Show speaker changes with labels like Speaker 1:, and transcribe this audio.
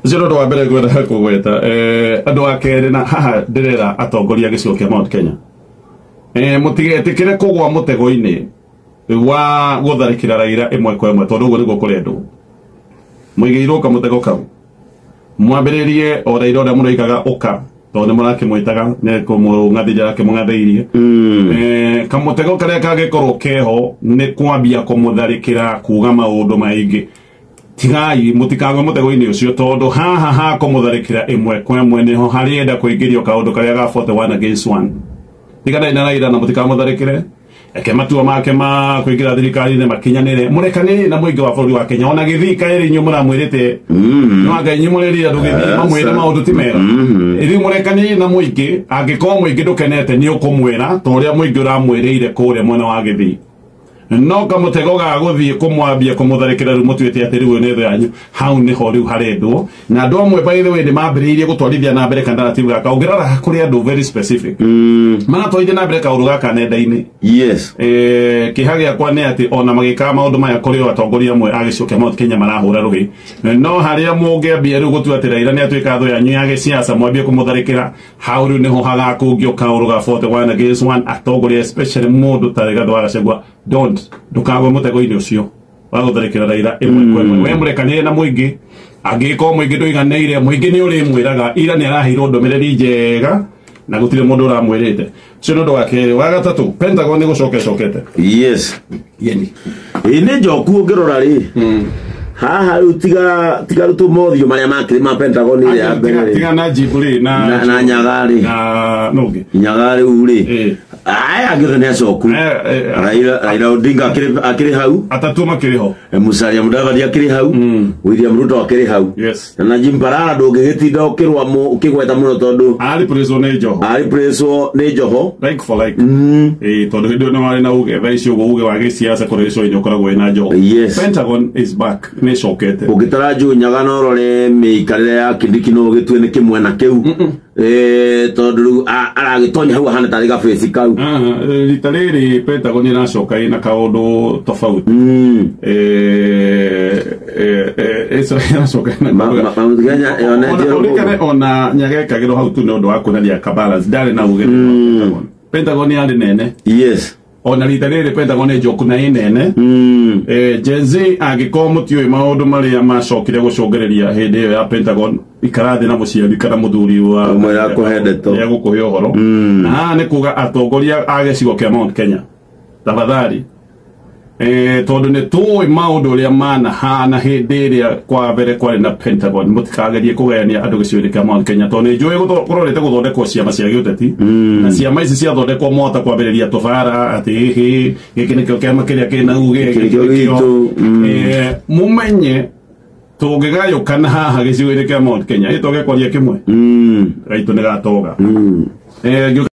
Speaker 1: Ũcio nĩ ũndũ wa mbere ngwenda kũgweta. Andũ a kerĩ, na haha ndĩrera atongoria a gĩcigo kĩa Mount Kenya, mũtigetĩkĩre kũgwa mũtego-inĩ wa gũtharĩkĩra Raila ĩmwe kwa ĩmwe, tondũ ũguo nĩguo kũrendwo. Mũigĩirwo kamũtego kau, mwambĩrĩrie o Raila ũrĩa mũroigaga ũka, tondũ nĩ mũrakĩmwĩtaga nĩ kũmũng'athĩria arakĩmũng'athĩirie. Kamũtego karĩa kangĩkorwo keho nĩ kwambia kũmũtharĩkĩra, kuga maũndũ maingĩ. Tigai, mũtikagwe mũtego-inĩ ũcio, tondũ haha ha kũmũtharĩkĩra ĩmwe kwa ĩmwe nĩho harĩenda kũingĩrio kaũndũ karĩa ga 41 against 1. Tiganai na Raila na mũtikamũtharĩkĩre. Eke matua make ma kũingĩra thirikari-inĩ makinyanĩre, mũrekanĩrie na mũingĩ wa bũrũri wa Kenya. Ona gĩthii kaĩrĩ inyuĩ mũramwĩrĩte no anga inyuĩ mũrĩrire andũ gĩthii mamwĩre maũndũ ti mega. Rĩu mũrekanĩrie na mũingĩ. Angĩkorwo mũingĩ ndũkenete, nĩ ũkũmwĩra ta ũrĩa mũingĩ ũramwĩrĩire kũrĩa mwena wa gĩthii. No kamũtego ga gũthiĩ kũmwambia kũmũtharĩkĩra rĩu mũtuĩte atĩ rĩu ũyũ nĩ thũ yanyu, hau nĩho rĩu harendwo. Na andũ amwe, by the way, nĩ mambĩrĩirie gũtwarithia na mbere kanarrative gaka. Ũngĩrora kũrĩ andũ very specific maratwarithia na mbere kaũndũ gaka nenda-inĩ. Kĩha gĩakwa nĩ atĩ ona magĩkaga maũndũ maya, kũrĩ o atongoria amwe a gĩcigo kĩa Mount Kenya marahũra rũhĩ. No harĩa mũngĩambia rĩu gũtua atĩ Raila nĩ atuĩka thũ yanyu ya gĩciaca, mwambie kũmũtharĩkĩra, hau rĩu nĩho hagakũngio kaũndũ ga 41 against 1. Atongoria, especially mũndũ ta Rigathĩ wa Gachagua, don't, ndũkagwe mũtego-inĩ ũcio wa gũtharĩkĩra Raila ĩmwe kwa ĩmwe. We mũrekanĩre na mũingĩ. Angĩkorwo mũingĩ ndũiganĩire, mũingĩ nĩ ũrĩmwĩraga. Ira nĩ araheirwo ndũmĩrĩri njega na gũtirĩ mũndũ ũramwĩrĩte. Ũcio nĩ ũndũ wa kerĩ. Wa gatatũ, Pentagon nĩ gũcoka ĩcokete. Yeni.
Speaker 2: Ĩ nĩ njoku. Ũngĩrora rĩ haha rĩu, tiga rĩu tũmothiũ marĩa makĩrĩ ma Pentagon ĩrĩa ya mbere rĩ.
Speaker 1: Tiga na Jibu rĩ na
Speaker 2: Na Nyaga rĩ.
Speaker 1: Na nũngĩ.
Speaker 2: Nyaga rĩu rĩ, aya angĩ othe nĩ acoku. Raila Odinga akĩrĩ hau.
Speaker 1: Atatũ makĩrĩ ho.
Speaker 2: Musalia Mudavadi akĩrĩ hau. William Ruto akĩrĩ hau. Na Najim Balala ndũngĩgĩtinda ũkĩrũa ũkĩgweta mũno tondũ
Speaker 1: arĩ preso nĩ Joho.
Speaker 2: Arĩ preso nĩ Joho.
Speaker 1: Like for like. Tondũ hĩndĩ ĩyo nĩ warĩ na uge, thaa ici ũguo uge wa gĩsiasa kũrĩ gĩcũa-inĩ ũkoragwo wĩna Joho. Pentagon is back, nĩ ĩcokete.
Speaker 2: Ũngĩtara Nyaga no ũrore mĩikarĩre ya Kindiki, no ũgĩtue nĩ kĩmwena kĩu. Tondũ rĩu aragĩtonya hau ahana tarĩ gabĩci kau.
Speaker 1: Rita rĩrĩ Pentagon ĩracoka ĩna kaũndũ tofauti. Ĩracoka ĩna
Speaker 2: Mount Kenya yonetie.
Speaker 1: Ũrikane ona Nyaga ekagĩrwo hau tu nĩ ũndũ wa kuonania ka balance. Ndarĩ na uge Pentagon. Pentagon yarĩ nene. Ona rita rĩrĩ Pentagon nĩ njoku na ĩ nene. Gen Z, angĩkorwo mũtiũĩ maũndũ marĩa macokire gũcũngĩrĩria hĩndĩ ĩyo ya Pentagon, ikara thĩ na mũciari kana mũthuri wa
Speaker 2: Ũmwe akũhe ndeto.
Speaker 1: Nĩ egũkũhe ũhoro. Na haha nĩ kuga atongoria a gĩcigo kĩa Mount Kenya, tafadhali, tondũ nĩ tũĩ maũndũ ũrĩa manahana hĩndĩ ĩrĩa kwa mbere kwarĩ na Pentagon, mũtikagerie kũgayania andũ gĩcigo-inĩ kĩa Mount Kenya, tondũ nĩ njũĩ kũrorete gũthondekwo ciama cia gĩũteti, na ciama ici ciathondekwo mwahota kwambĩrĩria tũbara atĩ hĩ gĩkĩ nĩkĩo kĩama kĩrĩa kĩna uge.
Speaker 2: Gĩkĩ nĩkĩo gitũ.
Speaker 1: Mũmenye tũngĩgayũkana haha gĩcigo-inĩ kĩa Mount Kenya, ĩ tũgekwaria kĩmwe gaitũ nĩ gatoga. Ngĩũka.